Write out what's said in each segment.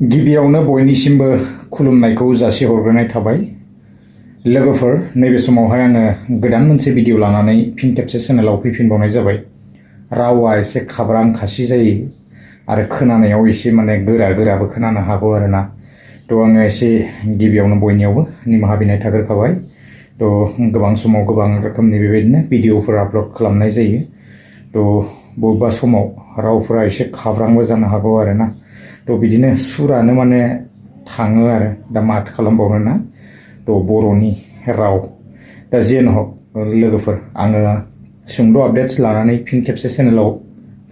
गिबियावनो बयनिसिमबो खुलुमनायखौ जासिहरग्रोनाय थाबाय। लोगोफोर, नैबे समावहाय आङो गोदान मोनसे भिडिअ लानानै फिन खेबसे चेनेलाव फैफिनबावनाय जाबाय। रावा एसे खाब्रां खासि जायो आरो खोनानायाव एसे गोरा-गोराबो खोनानो हागौ आरोना। आङो एसे गिबियावनो बयनियावबो निमाहा बिनाय थाग्रोखाबाय। गोबां समाव गोबां रोखोमनि बेबायदिनो भिडिअफोर आपल'ड खालामनाय जायो। बबेबा समाव रावफोरा एसे खाब्रांबो जानो हागौ आरोना। बिदिनो सुरानो थाङो आरो दा माथो खालामबावनो ना। बर'नि राव। दा जियानो हक लोगोफोर, आङो सुंद' आपडेट्स लानानै फिन खेबसे चेनेलाव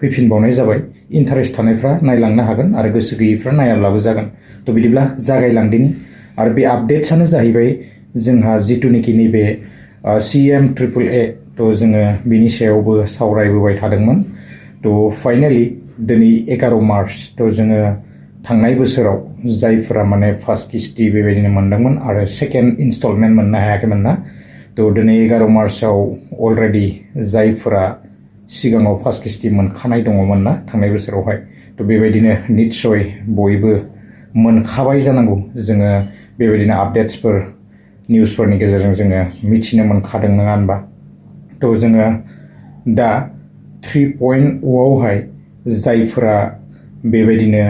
फैफिनबावनाय जाबाय। इन्टारेस्ट थानायफ्रा नायलांनो हागोन आरो गोसो गैयैफ्रा नायाब्लाबो जागोन। बिदिब्ला जागायलांदिनि। आरो बे आपडेट्सआनो जाहैबाय जोंहा जिथुनिखि नैबे CM-AAA जोङो बिनि सायावबो सावरायबोबाय थादोंमोन। फाइनालि दिनै 11 मार्च जोङो थांनाय बोसोराव जायफोरा फार्स्ट किस्ति बेबायदिनो मोनदोंमोन आरो सेकेन्ड इनस्टलमेन्ट मोननो हायाखैमोन ना। दिनै 11 मार्चआव अलरेडि जायफोरा सिगाङाव फार्स्ट किस्ति मोनखानाय दङमोन ना थांनाय बोसोरावहाय, बेबायदिनो निस्सय बयबो मोनखाबाय जानांगौ। जोङो बेबायदिनो आपडेट्सफोर निउसफोरनि गेजेरजों जोङो मिथिनो मोनखादों, नङा होनबा? जोङो दा 3.0आवहाय जायफोरा बेबायदिनो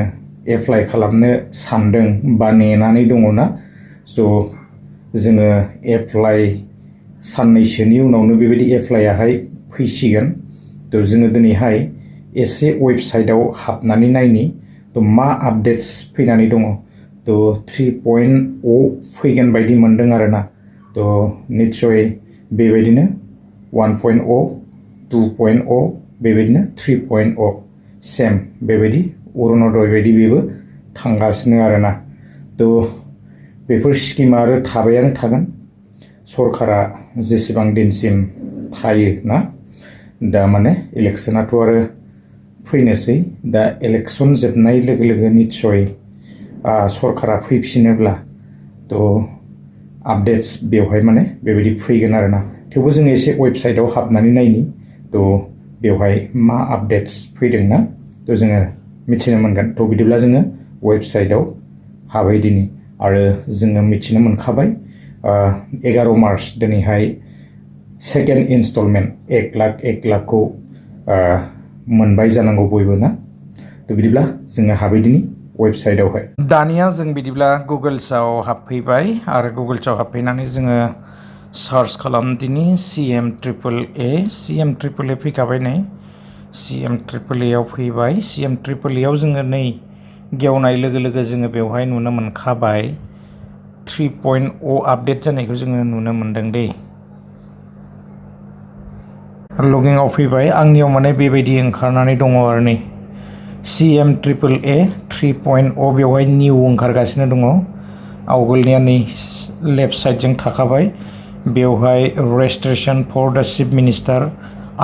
एप्लाइ खालामनो सानदों बा नेनानै दङ ना, जोङो एप्लाइ साननैसोनि उनावनो बेबायदि एप्लाइआहाय फैसिगोन। जोङो दिनैहाय एसे वेबसाइटआव हाबनानै नायनि मा आपडेट्स फैनानै दङ। 3.0 फैगोन बायदि मोनदों आरोना। निस्सय बेबायदिनो 1.0, 2.0 बेबायदिनो 3.0 सेम बेबायदि अरुण'दय बायदि बेबो थांगासिनो आरोना। बेफोर स्किमा आरो थाबायानो थागोन। सरकारा जेसेबां दिनसिम थायो ना। दा इलेक्सनाथ' आरो फैनोसै। दा इलेक्सन जोबनाय लोगो लोगो निस्सय सरकारा फैफिनोब्ला आपडेट्स बेवहाय बेबायदि फैगोन आरोना। थेवबो जोङो एसे वेबसाइटआव हाबनानै नायनि बेवहाय मा आपडेट्स फैदों ना, जोङो मिथिनो मोनगोन। बिदिब्ला जोङो वेबसाइटआव हाबहैदिनि आरो जोङो मिथिनो मोनखाबाय 11 मार्च दिनैहाय सेकेन्ड इनस्टलमेन्ट 1 लाखखौ मोनबाय जानांगौ बयबो ना। बिदिब्ला जोङो हाबहैदिनि वेबसाइटआवहाय। दानिया जों बिदिब्ला गुगोल्सआव हाबफैबाय आरो गुगोल्सआव हाबफैनानै जोङो सार्च खालामदिनि CM-AAA। CM-AAA फैखाबाय नै। CM-AAAआव फैबाय। CM-AAAआव जोङो नै गेवनाय लोगो लोगो जोङो बेवहाय नुनो मोनखाबाय 3.0 आपडेट जानायखौ जोङो नुनो मोनदों दै। लगिंआव फैबाय। आंनियाव बेबायदि ओंखारनानै दङ आरो नै CM-AAA 3.0 बेवहाय निउ ओंखारगासिनो दङ। आवगोलनिया नै लेफ्ट साइडजों थाखाबाय। बेवहाय registration for the chief minister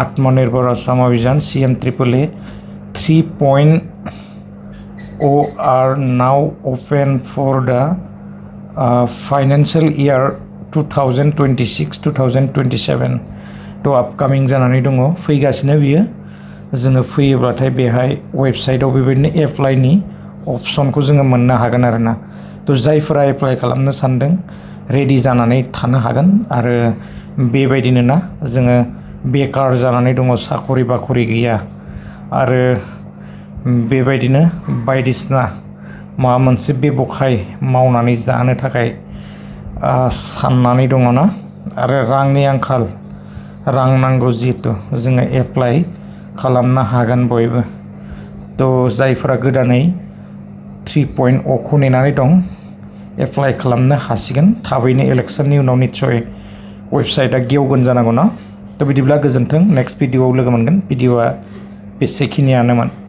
आत्मनिर्भर आसाम अभियान CM-AAA 3.0 are now open for the financial year 2026-2027 आपकामिं जानानै दङ। फैगासिनो बियो। जोङो फैयोब्लाथाय बेहाय वेबसाइटआव बेबायदिनो एप्लाइनि अपसनखौ जोङो मोननो हागोन आरोना। जायफोरा एप्लाइ खालामनो सानदों रेडि जानानै थानो हागोन। आरो बेबायदिनो ना, जोङो बेकार जानानै दङ, साखरि बाखरि गैया आरो बेबायदिनो बायदिसिना माबा मोनसे बेबखाय मावनानै जानो थाखाय साननानै दङ ना। आरो रांनि आंखाल, रां नांगौ जिहेतु जोङो एप्लाइ खालामनो हागोन बयबो। जायफोरा गोदानै 3.0 खौ नेनानै दं एप्लाइ खालामनो हासिगोन। थाबैनो इलेक्सननि उनाव निस्सय वेबसाइटआ गेवगोन जानांगौ ना। बिदिब्ला गोजोन्थों। नेक्स्ट भिडिअआव लोगो मोनगोन। भिडिअआ बेसेखिनियानोमोन।